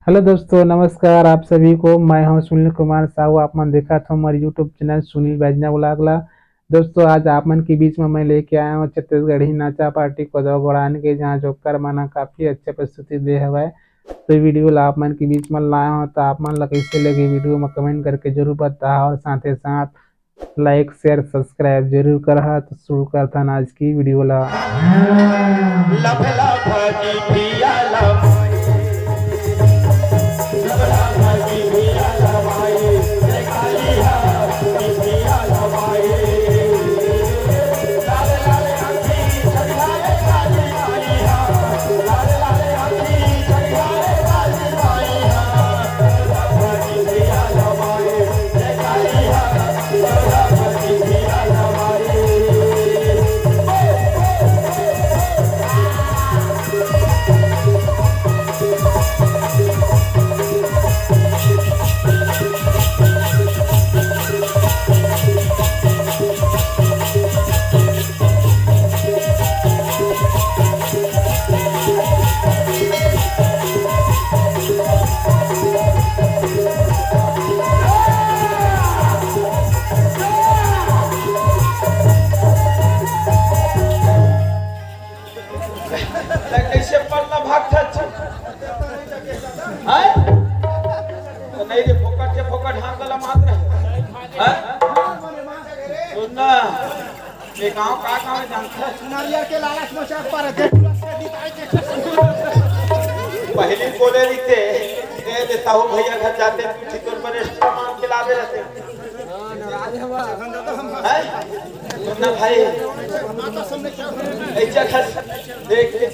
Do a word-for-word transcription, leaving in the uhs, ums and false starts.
Hello दोस्तों, नमस्कार आप सभी को। मैं हूं सुनील कुमार साहू। आप मन देखत हो हमारे YouTube चैनल सुनील बैजना व्लॉग ला। दोस्तों, आज आप मन के बीच में मैं लेके आया हूं छत्तीसगढ़ी नाचा पार्टी कोदवा गोड़ान के, जहां जोकर मन ह काफी अच्छा प्रस्तुति दे हवय। तो ये वीडियो ला आप मन के बीच में लाया हूं, तो आप मन ला कैसे लगे वीडियो में कमेंट करके जरूर बताओ, और साथ ही साथ लाइक, शेयर, सब्सक्राइब जरूर करहा। तो शुरू करथन आज की वीडियो ला। लभ लभ की पिया लमाई, लभ लभ की पिया लमाई, रे कालिया की पिया लमाई। लाल लाल आँखी चढ़ाए काली माई हा, लाल लाल आँखी चढ़ाए काली माई हा। तै कैसे पल्ला भागथस? हैं? तो नहीं रे, फोकट के फोकट हाथ वाला मात्र है। हैं? सुन ना, ये गाँव का गाँव है जानता है? नारियल के लालच में चार पर है, देख, पहली बोले रहिते, दे देता हूँ भैया, घर जाते पीठी तोर पर एक्स्ट्रा मांग के लावे रहते। हैं? सुन ना भाई, ऐसा खस देख के